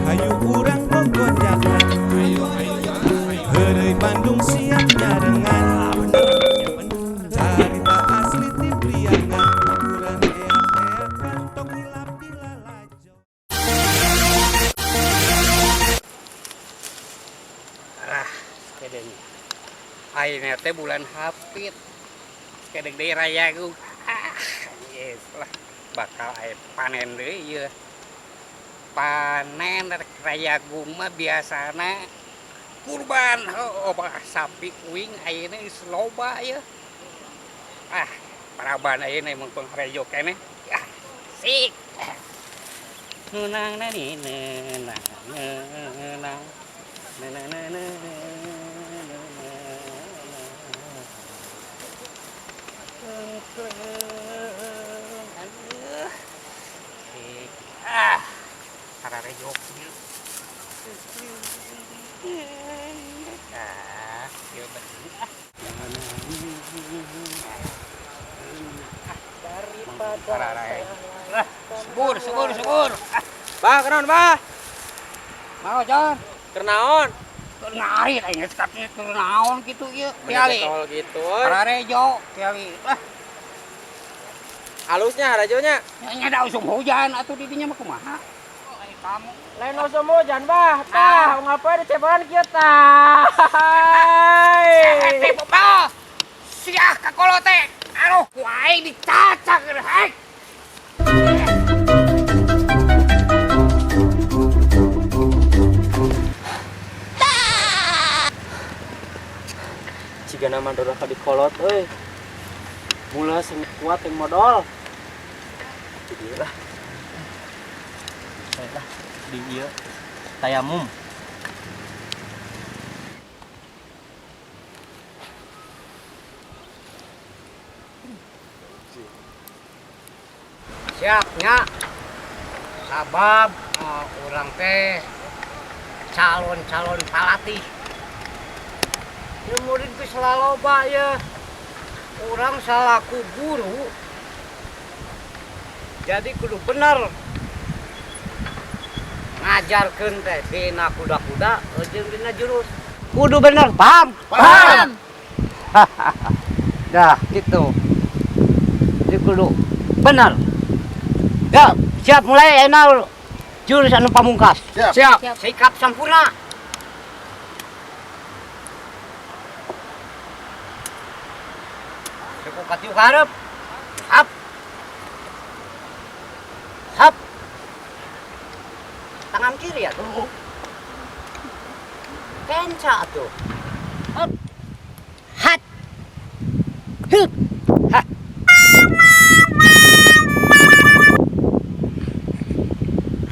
Hayu urang gogonjakan. Heureuy Bandung siap nyarengan. Carita asli ti Priangan. Hiburan eak-eakan tong hilap di lalajo. Ah, kedeng. Ayeuna teh bulan Hapit. Kedeng deui Rayagung. Ah, yes lah. Bakal aya panen deui ieu. Panen rek Rayagung mah biasana kurban, heuh, sapi uing ayeuna geus loba ieu. Ah, paraban ayeuna mun pangrejo keneh. Ah, sik. Nunang na ni nunang nunang na na na na na. Aduh. Sik. Ah, pararejo ieu. Ah, ieu bener ah. Daripada lah, subur, subur, subur. Ah, Bah, kenaon, Bah? Mau, John? Kenaon? Ngarit aing geus katieu keur naon kitu ieu. Piali. Tol gitu, euy. Pararejo, piali. Ah, Halusnya harajonya. Nya da usum hujan atuh di dinya mah kumaha? Oh, ai kamu. Lain usum hujan, Bah. Tah, ngapa dicebaran kieu tah? Eh, bapak. Siah ka kolot teh. Aduh, ku aing dicacak hei. Ciga nama doraka di kolot euy. Mula sing kuat yang modal. Jadi lah. Lah di ieu tayamum. Siapnya sabab urang teh calon-calon palatih. Ya murid geus laloba ya. Urang salaku guru jadi kudu bener ngajarkeun teh dina kuda-kuda jeung dina jurus. Kudu bener, paham? Paham. Dah gitu. Jadi kudu bener. Ya, siap mulai enak jurus anu pamungkas. Siap. Siap. Sikap sempurna. Cukup katiu karep. Hap. Hap. Tangan kiri ya tuh. Kenca tuh. Hap. Hat. Hup. Ha.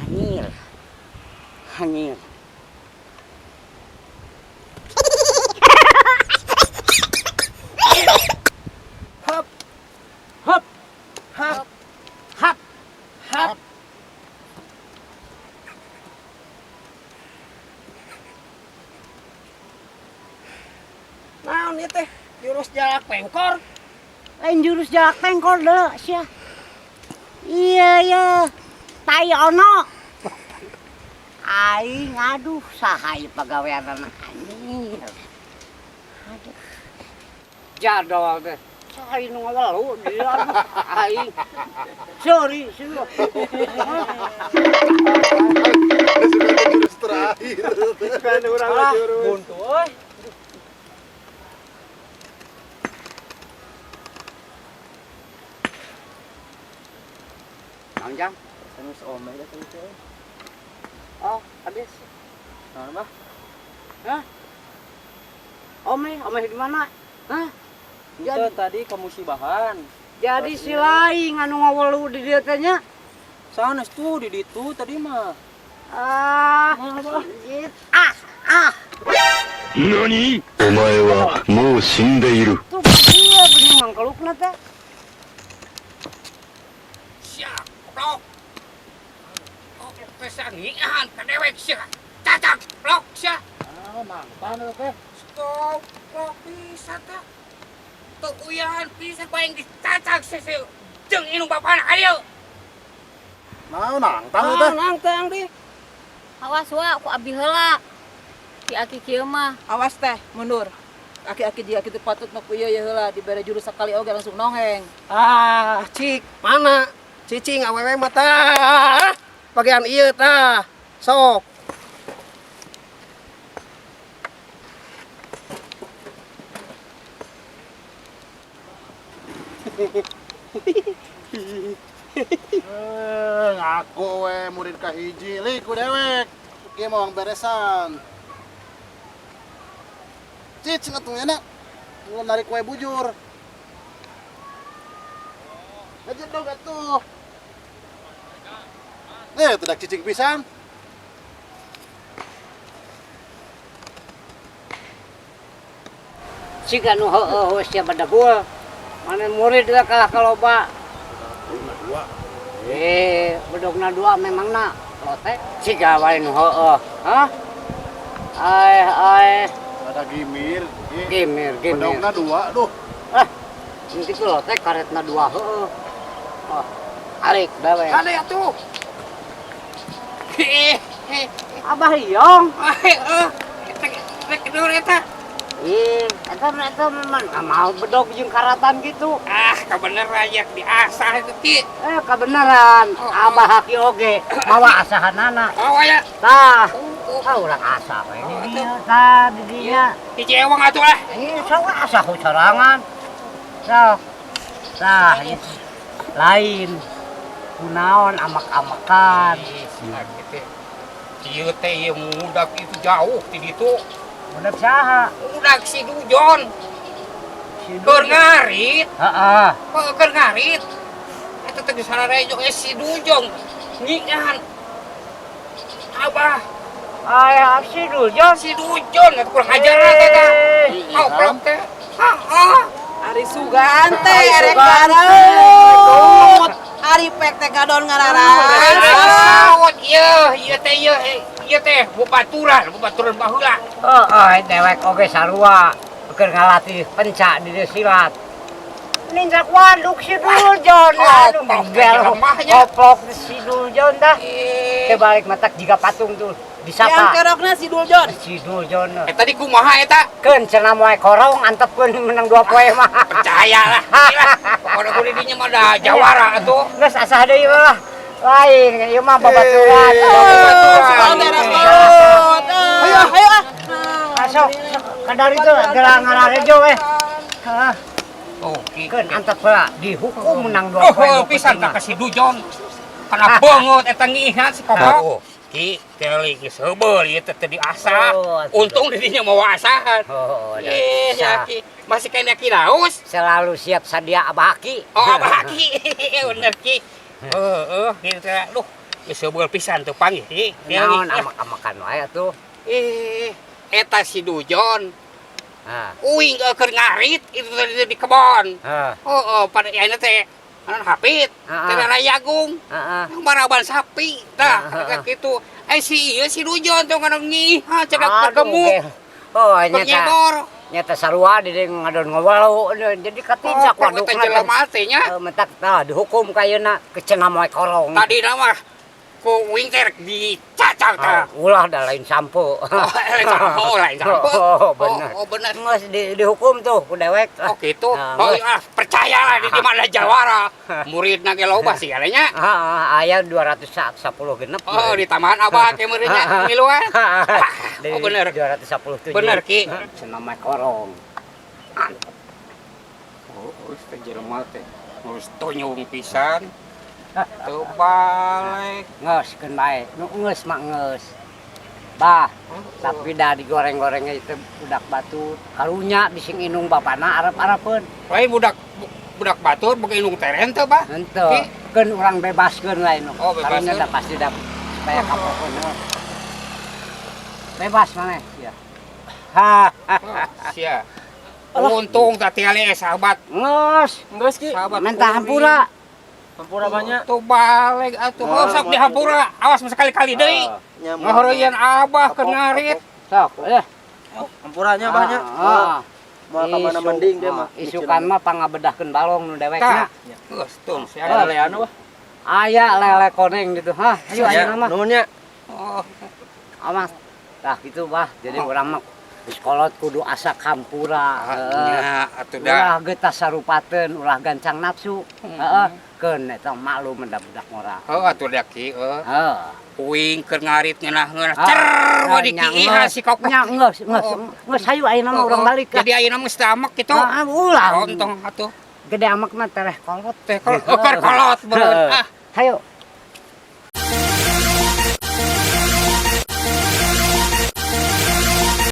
Anjir. Anjir. Hop. Hop. Hop. Hop. Hop. Naon ieu teh? Jurus jalak pengkor. Lain jurus jalak pengkor deui sia. Iya iya. Tai ono. Aing aduh saha ieu pagaweanana anjir. Aduh. Jadol teh. Saha ieu nu ngawelu dia aing. Sorry, sih. Jurus terakhir. Kan urang jurus. Buntu euy. Naon jang? Geus omeh da teh teh. Oh, habis. Naon, Bah? Hah? Omeh, omeh di mana? Hah? Jadi tadi kemusibahan. Jadi si lain anu ngawelu di dieu teh nya. Sanes tuh di ditu tadi mah. Ah, ah, ah. 何お前はもう死んでいる。 Tuh iya bener mangkelukna teh. Sia, goblok. Goblok teh sangian ka dewek sia. Cacak, blok sia. Ah, mangpan teh. Goblok bisa teh. Teu uyahan bisa ku aing dicacak sia sia. Jeung indung bapana ka dieu. Naon nangtang teh? Nangtang deh. Awas wa ku abdi heula. Ki aki kieu mah. Awas teh, mundur. Aki-aki jika kitu patut mah ku ieu ye heula dibere jurus sakali oge langsung nongheng. Ah, cik, mana? Cicing awewe mah tah. Bagian ieu tah. Sok. Eh, ngaku we murid kahiji li ku dewek. Ieu mah beresan. Cicing atuh enak. Lu narik we bujur. Aja dong atuh. Eh, tidak cicing pisan. Siga nu heueuh sia badagul. Mana murid lah kalah kaloba. Eh, bedogna dua memangna lote. Siga wae nu heueuh. Hah? Ai ai Ada gimir. gimir gimir. Bedogna dua duh. Ah, kitu lote karetna dua heueuh. Oh, alik dawe. Kade atuh. Abah Iyong. Rek kendur eta. Ih, eta eta memang mau bedog jeung karatan gitu. Ah, kabeneran yak diasah itu ti. Eh, kabeneran. Abah Haki oge mawa asahanana. Oh ya. Tah. Ah, urang asah we di dieu tah di dinya. Hiji ewang atuh lah. Ih, sok asah ku sorangan. Sok. Tah, lain. Kunaon amak-amakan. Ieu teh ieu mudak itu jauh ti ditu. Budak saha? Budak si Dujon. Keur ngarit. Heeh. Keur ngarit. Eta teh geus hararejo si Dujon. Nyian. Abah. Aya si Dujon. Si Dujon eta kurang ajar teh tah. Koplok teh. Heeh. Ari sugan teh erek garut. Ari pek teh gadon ngarara. Ieu ieu teh ieu ieu teh bubaturan, bubaturan baheula. Heeh, dewek oge sarua keur ngalatih pencak di silat. Ninjak waduk si Duljon. Aduh, gel. Koplok si Duljon dah. Kebalik matak jiga patung tuh disapa. Yang kerokna si Duljon. Si Duljon. Eh tadi kumaha eta? Keun cenah moe korong antepkeun menang 2 poe mah. Percayalah. Pokona kudu dinya mah da jawara atuh. Geus asah deui lah. Lain ieu mah babaturan. Babaturan. Ayo, ayo ah. Masuk kadar itu gelang ngararejo we. Heeh. Oh, keun antep heula dihukum menang 2 poe. Oh, pisan ka si Dujon. Kana beungeut eta ngihan si koplok. Oh, ki keli geus heubeul ieu teh teu diasah. Untung di dinya mawa asahan. Oh, ya ki. Masih kena ki laus. Selalu siap sadia Abah Aki. Oh, Abah Aki. Bener ki. Heeh, kitu teh. Duh, geus heubeul pisan teu panggih ki. Naon amak-amakan wae atuh. Eh, eta si Dujon. Uing keur ngarit itu tadi di kebon. Oh, pada ayeuna teh anu hapit, teh Rayagung. Maraban sapi tah kitu. Eh si ieu si Dujon teh ngadon ngiha cedak bergemuk. Oh, nyata. Nyata sarua di dieu ngadon ngawalau jadi katincak wadukna teh jelema teh nya. Mentak tah dihukum ka ayeuna kecenah moe korong. Tadi mah ku uing teh dicacar tah. Ulah dah lain sampo. Oh, lain sampo, lain sampo. Oh, bener. Oh, bener. Geus dihukum tuh ku dewek. Oh, gitu. Oh, ah, percayalah di mana jawara. Muridna ge loba sih nya. Heeh, aya 210 genep. Oh, ditambahan abah ke muridnya ngiluan. Oh, bener. 217. Bener, Ki. Cenah mah korong. Oh, geus teh jelema teh. Geus tonyong pisan. Teu balik. Geus keun bae. Nu geus mah geus. Bah, tapi dah digoreng-gorengnya itu budak batu. Karunya bising inung bapana arep-arepeun. Lain budak batur boga inung teren teu, Bah? Henteu. Keun urang bebaskeun lah inung. Oh, bebaskeun. Karunya dah pasti dah supaya kapokeun. Bebas maneh sia. Ha. Sia. Untung tah tingali sahabat. Geus. Geus ki. Sahabat Minta hampura. Hampura banyak. Tuh balik atuh. Oh, sok dihampura. Awas sekali-kali deui. Ngahoreuyan abah keur ngarit. Sok, eh. Hampuranya banyak. Heeh. Moal ka mana mending dia mah. Isukan mah pangabedahkeun balong nu dewekna. Geus tung sia. Aya lele anu wah. Aya lele koneng gitu. Hah, ayo ayeuna mah. Nuhun nya. Oh. Awas. Tah gitu, Bah. Jadi urang mah geus kolot kudu asa kampura. Heeh. Nya atuh da. Ulah geus sarupateun, ulah gancang nafsu. Heeh. Keun eta maklum da budak ngora. Heuh atuh da, Ki, heuh. Heeh. Uing keur ngarit ngeunah-ngeunah. Ah. Cer we Nya, dikiihan si koplok. Nya geus, geus, geus hayu ayeuna mah urang balik. Jadi ayeuna mah geus teu amek kitu. Ah, ulah. Ontong atuh. Gede amek mah tereh kolot. Teh kolot, oh, keur kolot beun. Heeh. Ah. Hayu.